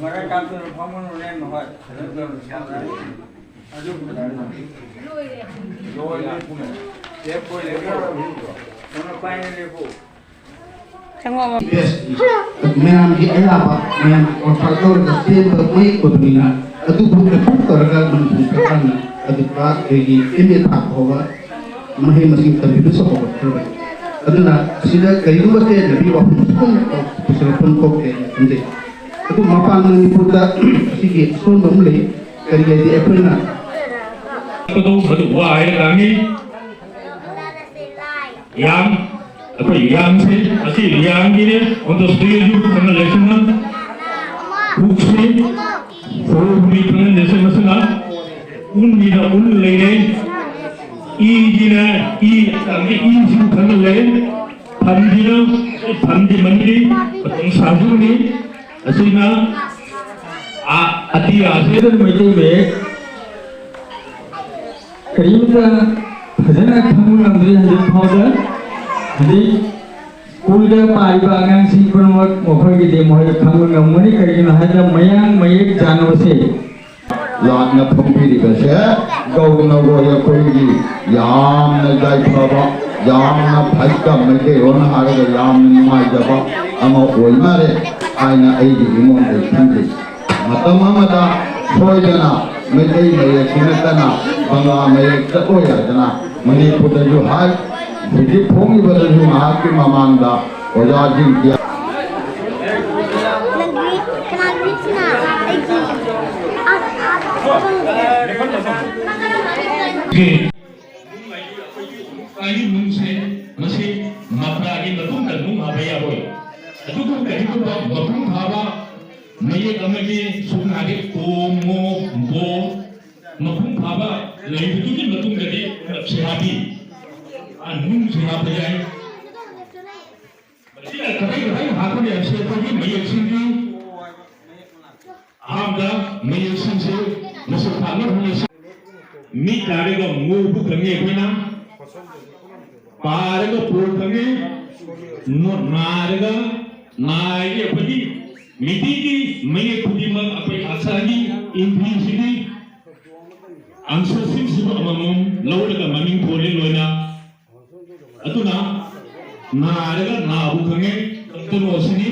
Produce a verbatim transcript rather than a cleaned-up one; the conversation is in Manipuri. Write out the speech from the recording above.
ꯃꯔꯛ ꯀꯥꯞꯇꯨꯅ ꯐꯝꯃꯨꯅꯨꯅꯦ, ꯃꯈꯣꯏ꯫ ꯂꯦꯞꯄꯣ, ꯂꯦꯞꯄꯣ꯫ ꯅꯪꯅ ꯄꯥꯏꯅ ꯂꯦꯞꯄꯣ꯫ ꯃꯌꯥꯝꯒꯤ ꯑꯌꯥꯕ, ꯃꯌꯥꯝꯒꯤ ꯑꯣꯐꯔ ꯇꯧꯔꯒ ꯁꯦꯝꯕ ꯃꯌꯦꯛ ꯑꯣꯏꯕꯅꯤꯅ, ꯑꯗꯨꯕꯨ ꯑꯦꯄ꯭ꯔꯨꯞ ꯇꯧꯔꯒ ꯃꯅꯤꯄꯨꯔ ꯁꯔꯀꯥꯔꯅ ꯑꯗꯨꯒ ꯑꯩꯈꯣꯏꯒꯤ ꯑꯦꯝ ꯑꯦ ꯊꯥꯛ ꯐꯥꯎꯕ ꯃꯍꯩ ꯃꯁꯤꯡ ꯇꯝꯕꯤꯕꯁꯨ ꯍꯧꯒꯠꯈ꯭ꯔꯦ꯫ ꯑꯗꯨꯅ ꯑꯁꯤꯗ ꯀꯔꯤꯒꯨꯝꯕ ꯆꯦꯠꯅꯕꯤ ꯋꯥꯐꯝ ꯊꯣꯛꯄ ꯄꯨꯁꯤꯜꯂꯛꯐꯝ ꯊꯣꯛꯇꯦ ꯍꯥꯏꯅ ꯈꯟꯖꯩ꯫ ꯑꯗꯨ ꯃꯄꯥꯟ ꯃꯅꯤꯄꯨꯔꯗ ꯑꯁꯤꯒꯤ ꯑꯁꯣꯟꯕ ꯑꯃ ꯂꯩ꯫ ꯀꯔꯤ ꯍꯥꯏꯗꯤ ꯑꯩꯈꯣꯏꯅ ꯀꯗꯧ ꯃꯗꯨ ꯋꯥ ꯍꯥꯏꯅ ꯉꯥꯡꯉꯤ꯫ ꯌꯥꯝ ꯑꯩꯈꯣꯏ ꯌꯥꯝꯁꯤ ꯑꯁꯤ ꯌꯥꯝꯒꯤꯅꯦ꯫ ꯑꯣꯟꯇꯣꯁꯇꯤꯒꯤ ꯌꯨꯝ ꯊꯪꯅ ꯂꯩꯁꯤꯟꯅ ꯄꯨꯛꯁꯤ ꯍꯣꯕꯤ ꯊꯪꯅ ꯂꯩꯁꯤꯟ ꯃꯁꯤꯅ ꯎꯟꯒꯤꯅ ꯎꯟ ꯂꯩꯔꯦ꯫ ꯏꯒꯤꯅ ꯏ ꯏꯁꯨ ꯊꯪꯅ ꯂꯩ꯫ ꯐꯝꯗꯤꯅ ꯐꯝꯗꯤ ꯃꯅꯤꯗꯤ ꯃꯇꯝ ꯁꯥꯖꯨꯅꯤ꯫ ꯑꯁꯤꯅ ꯑ- ꯑꯇꯤꯌꯥꯁꯦ꯫ ꯃꯩꯇꯩ ꯃꯌꯦꯛ ꯀꯔꯤꯝꯇ ꯐꯖꯅ ꯈꯪꯕ ꯉꯝꯗ꯭ꯔꯤ ꯍꯧꯖꯤꯛ ꯐꯥꯎꯗ꯫ ꯍꯧꯖꯤꯛ ꯁ꯭ꯀꯨꯜꯗ ꯄꯥꯔꯤꯕ ꯑꯉꯥꯡꯁꯤꯡ ꯄꯨꯝꯅꯃꯛ ꯃꯈꯣꯏꯒꯤꯗꯤ ꯃꯈꯣꯏ ꯈꯪꯕ ꯉꯝꯒꯅꯤ꯫ ꯀꯔꯤꯒꯤꯅꯣ ꯍꯥꯏꯕꯗ ꯃꯌꯥꯡ ꯃꯌꯦꯛ ꯆꯥꯟꯅꯕꯁꯦ꯫ ꯂꯥꯠꯅ ꯐꯣꯡꯕꯤꯔꯤꯕꯁꯦ ꯒꯧꯅ ꯑꯩꯈꯣꯏꯒꯤ ꯌꯥꯝꯅ ꯌꯥꯏꯐꯕ, ꯌꯥꯝꯅ ꯐꯩꯀ ꯃꯩꯇꯩꯂꯣꯟ ꯍꯥꯏꯔꯒ ꯌꯥꯝꯅ ꯅꯨꯡꯉꯥꯏꯖꯕ ꯑꯃ ꯑꯣꯏ ꯃꯥꯜꯂꯦ ꯍꯥꯏꯅ ꯑꯩꯒꯤ ꯑꯩꯉꯣꯟꯗ ꯈꯟꯖꯩ꯫ ꯃꯇꯝ ꯑꯃꯗ ꯁꯣꯏꯗꯅ ꯃꯩꯇꯩ ꯃꯌꯦꯛꯁꯤ ꯅꯠꯇꯅ ꯕꯪꯒꯥ ꯃꯌꯦꯛꯇ ꯑꯣꯏ ꯍꯥꯏꯗꯅ ꯃꯅꯤꯄꯨꯔꯗꯁꯨ ꯍꯥꯏ꯫ ꯍꯧꯖꯤꯛ ꯐꯣꯡꯉꯤꯕꯗꯁꯨ ꯉꯥꯏꯍꯥꯛꯀꯤ ꯃꯃꯥꯡꯗ ꯑꯣꯖꯥꯁꯤꯡ ꯀꯌꯥ ꯅꯪꯒꯤ ꯀꯅꯥꯒꯤ ꯃꯤꯠꯁꯤꯅ ꯑꯩꯒꯤ ꯑꯥ, ꯑꯥ, ꯈꯪꯗꯦ꯫ ꯅꯨꯡꯁꯦ ꯃꯁꯤ ꯃꯥꯇ꯭ꯔꯥꯒꯤ ꯃꯇꯨꯡꯗ ꯅꯨꯡ ꯍꯥꯞꯄ ꯌꯥꯔꯣꯏ꯫ ꯑꯗꯨꯕꯨ ꯀꯔꯤꯒꯨꯝꯕ ꯃꯄꯨꯡ ꯐꯥꯕ ꯃꯌꯦꯛ ꯑꯃꯒꯤ ꯁꯨꯞꯅꯒꯤ ꯀꯣ, ꯃꯣ, ꯕꯣ ꯃꯄꯨꯡ ꯐꯥꯕ ꯂꯩꯕꯗꯨꯒꯤ ꯃꯇꯨꯡꯗꯗꯤ ꯁꯤ ꯍꯥꯞꯄꯤ꯫ ꯑ, ꯅꯨꯡꯁꯤ ꯍꯥꯞꯄ ꯌꯥꯏ꯫ ꯃꯁꯤꯗ ꯀꯗꯥꯏ ꯀꯗꯥꯏ ꯍꯥꯞꯀꯅꯤ ꯍꯥꯏꯕꯁꯤ ꯑꯩꯈꯣꯏꯒꯤ ꯃꯌꯦꯛꯁꯤꯡꯒꯤ ꯑꯍꯥꯟꯕꯗ ꯃꯌꯦꯛꯁꯤꯡꯁꯦ ꯃꯁꯤ ꯐꯥꯅ ꯍꯣꯠꯅꯁꯤ꯫ ꯃꯤ ꯇꯥꯔꯒ ꯃꯨꯕꯨ ꯈꯪꯉꯤ ꯑꯩꯈꯣꯏꯅ, ꯄꯥꯔꯒ ꯄꯣ ꯈꯪꯉꯤ, ꯅꯥꯔꯒ ꯅꯥꯏꯒꯤ ꯑꯩꯈꯣꯏꯒꯤ ꯃꯤꯇꯩꯒꯤ ꯃꯌꯦꯛ ꯈꯨꯗꯤꯡꯃꯛ ꯑꯩꯈꯣꯏ ꯑꯛꯁꯔꯒꯤ ꯏꯟꯇ꯭ꯔꯤꯁꯤꯗꯤ ꯑꯛꯁꯔꯁꯤꯡꯁꯤꯕꯨ ꯑꯃꯃꯝ ꯂꯧꯔꯒ ꯃꯃꯤꯡ ꯊꯣꯜꯂꯤ ꯂꯣꯏꯅ꯫ ꯑꯗꯨꯅ ꯅꯥꯔꯒ ꯅꯥꯕꯨ ꯈꯪꯉꯦ꯫ ꯀꯩꯅꯣꯁꯤꯅꯤ